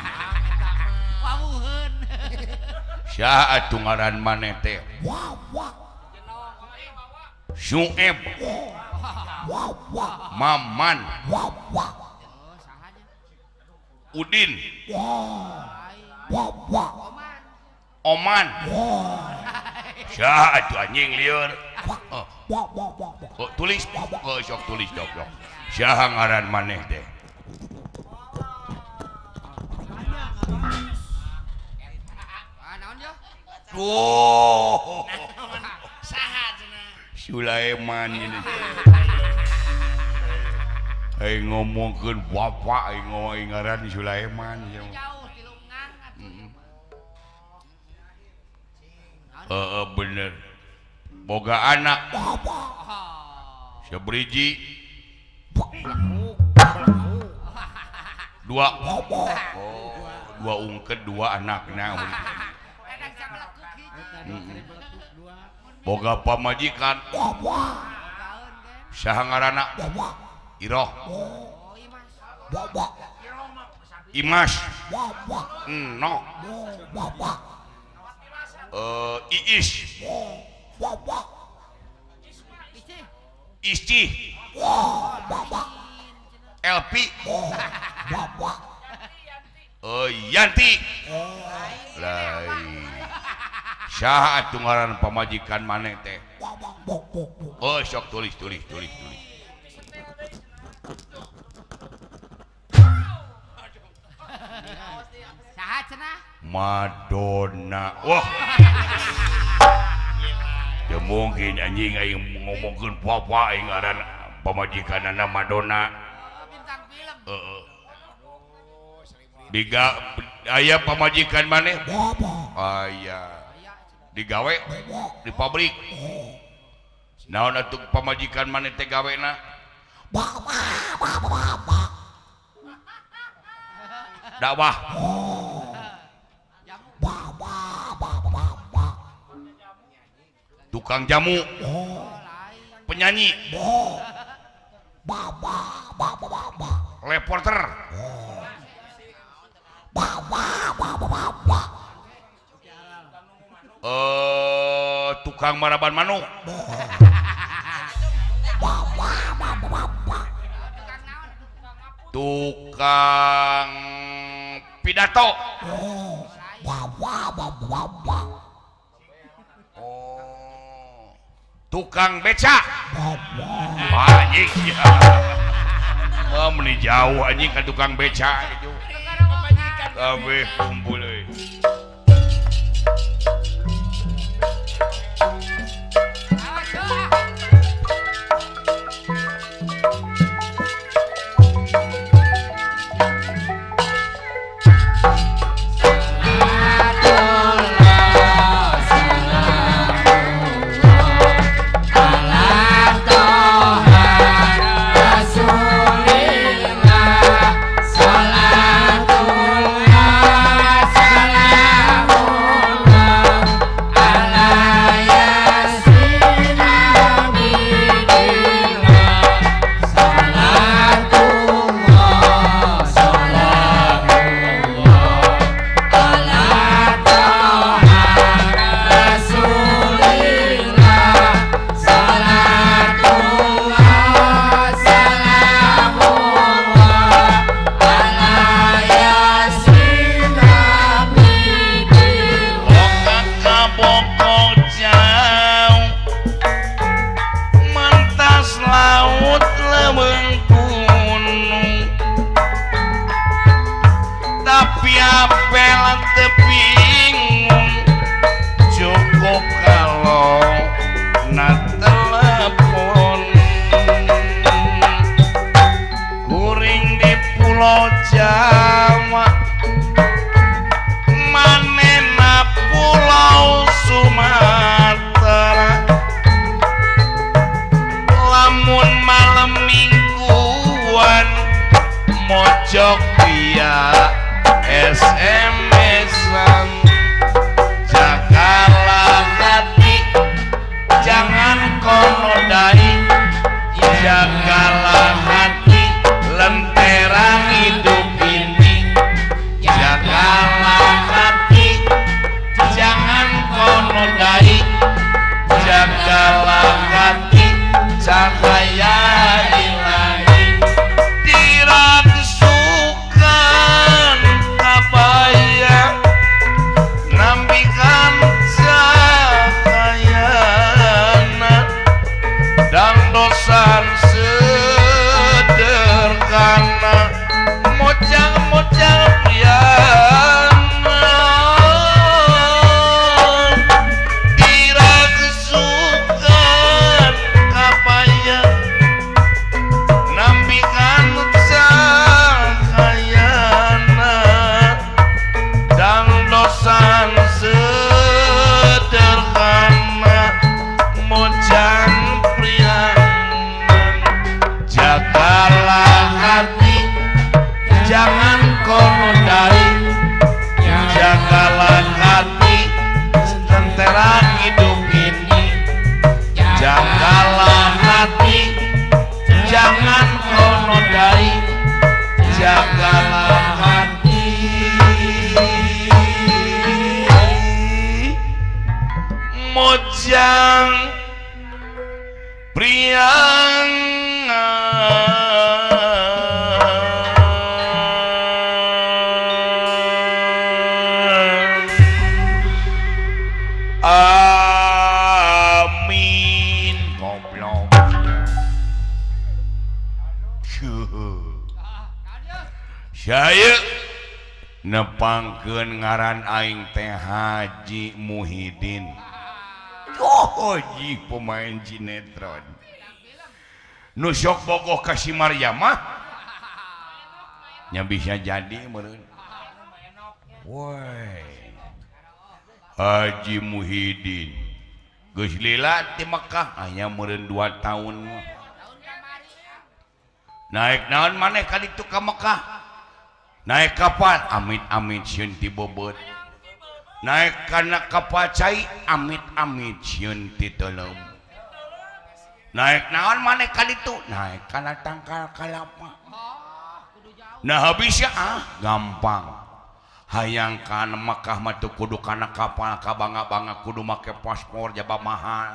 Saha atuh ngaran maneh teh? Sueb. Maman. Udin. Oman. Saha atuh anjing lieur. Oh, tulis. Oh, sok tulis dok dok. Saha ngaran maneh teh? Oh. Sulaiman ini. Aing ngomongkeun bapak aing ngomong ngaran Sulaiman. Jauh tilungan atuh. Heeh bener. Boga anak. Sebriji. Dua. Oh, dua ungket dua anakna. Boga pamajikan. Saha ngaranna? Iroh. Imas. Nok. Iis. Isti. Elpi. Yanti. Lain. Saha atuh ngaran pamajikan maneh teh? Oh, sok tulis tulis tulis tulis. Saha cenah? Madonna. Wah. Ya mungkin anjing aing ngomongkeun papa aing ngaran pamajikanana Madonna. Bintang film. Heeh. Diga aya pamajikan maneh? Aya. Digawe di pabrik. Naon atuh pamajikan maneh teh gawena? Dakwah. Tukang jamu. Penyanyi. Reporter. Tukang maraban manuk. Tukang pidato. Oh, tukang beca. Anjing ya. Oh, meni jauh anjing ka tukang beca itu. Kabeh kumpul euy. Salatullah. kau nodai, jagalah hati cahaya ilahi. Dirasukan kabaya, nambikan cahayana, dan dosan sederhana, mojang-mojang priana. Dirasukan kabaya, nambikan cahayana, dan dosan sederhana, mojang prianan. Jagalah hati, jangan kau nodai, jagalah hati lentera hidup ini. Jagalah hati, jangan kau nodai, jagalah hati. Mojang priangan. Amin. Goblok. Saya nepangkeun ngaran aing teh Haji Muhyiddin. Oh, ji pemain sinetron. Nu sok bogoh ka si Maryamah nya bisa jadi meureun. Woi. Haji Muhyiddin geus lila ti Mekah aya meureun 2 tahun mah. Naik naon maneh ka ditu ka Mekah? Naik kapal amit-amit sieun ti beubeut. Naik kana kapal cai amit-amit sieun ti teuleum. Naik naon maneh ka ditu? Naik kana tangkal kalapa. Nah habisnya gampang. Hayang kana Mekah mah teu kudu kana kapal ka bangga-bangga kudu make paspor jaba mahal.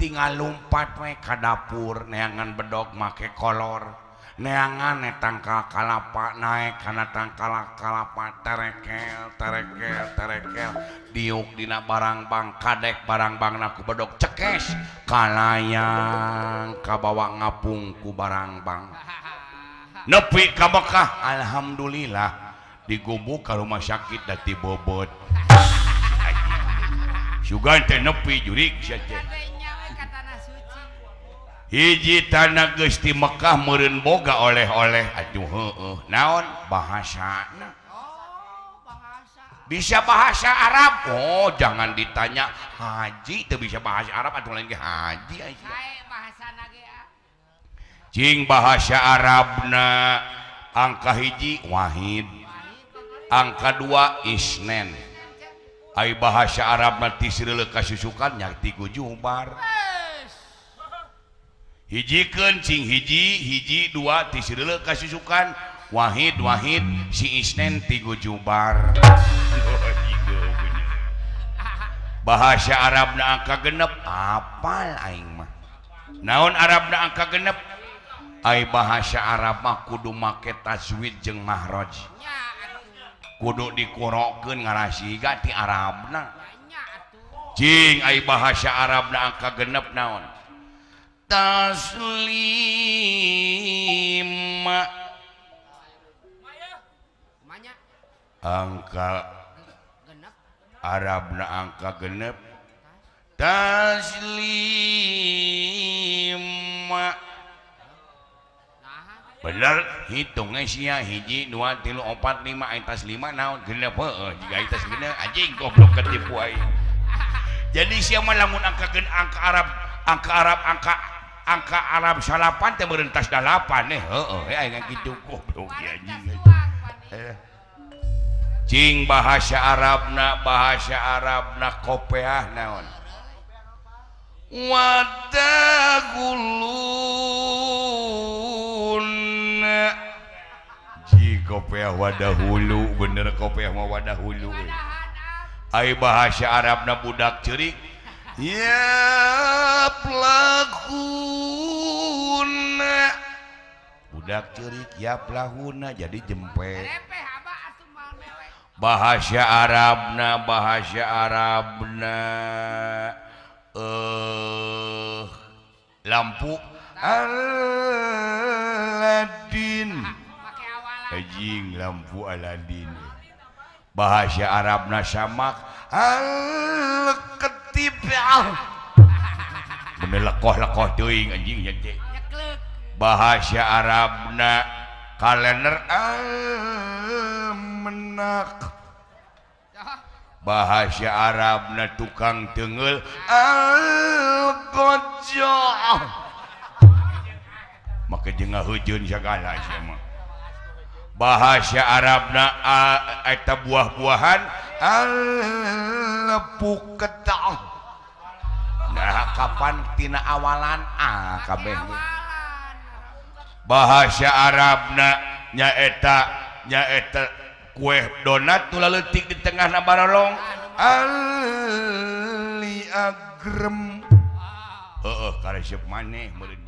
Tinggal lumpat we ka dapur neangan bedog make kolor. Neangan tangkal kalapa naik kana tangkal kalapa terekel terekel terekel diuk dina barangbang kadek barangbangna ku bedog cekes kalayang kabawa ngapung ku barangbang nepi ka Mekah alhamdulillah digubuk ka rumah sakit da ti bobot sugan teh nepi jurik sia teh. Hiji tanah geus ti Mekah meureun boga oleh-oleh aduh heueuh naon bahasana. Oh, bahasa. Bisa bahasa Arab. Oh, jangan ditanya haji teu bisa bahasa Arab atuh lain ge haji aya. Bahasana ge ah. Cing bahasa Arabna angka hiji wahid, angka 2 isnen. Ai bahasa Arabna ti sireuleuk ka susukan nya ti gujubar. Hijikeun cing hiji hiji dua ti sireuleuk ka susukan wahid wahid si isnen ti gujubar. Bahasa Arabna angka genep apal aing mah. Naon Arabna angka genep? Ai bahasa Arab mah kudu make tajwid jeung mahraj. Kudu dikurokeun ngarasiga ti Arabna. Cing ai bahasa Arabna angka genep naon? Taslima angka Arabna angka genep taslima bener hitungnya sia hiji 2 3 4 5 ai taslima naon genep heueuh jiga tas genep anjing goblok ketipu aing. Jadi sia mah lamun angka angka Arab angka Arab angka Arab salapan teh meureun tas 8 heueuh aing kitu goblok anjing. Cing bahasa Arabna kopeah naon? Wadahulun ji kopeah wadahulu bener kopeah mah wadahulu. Ai bahasa Arabna budak ceurik ya plahuna budak ceurik ya plahuna jadi jempe. Bahasa Arabna lampu Aladin anjing lampu Aladin. Bahasa Arabna samak al-ketib bener lekoh-lekoh teuing anjing nya teh. Bahasa Arabna kalender al-menak. Bahasa Arabna tukang tengeul al-qojo. Make jeung ngahujeun sagala sia mah. Bahasa Arabna eta buah-buahan al-puketah. Nah kapan tina awalan a kabeh. Bahasa Arabna nyaeta kue donat nu leutik di tengahna barolong ali agrem. Heeh karesep maneh meureun.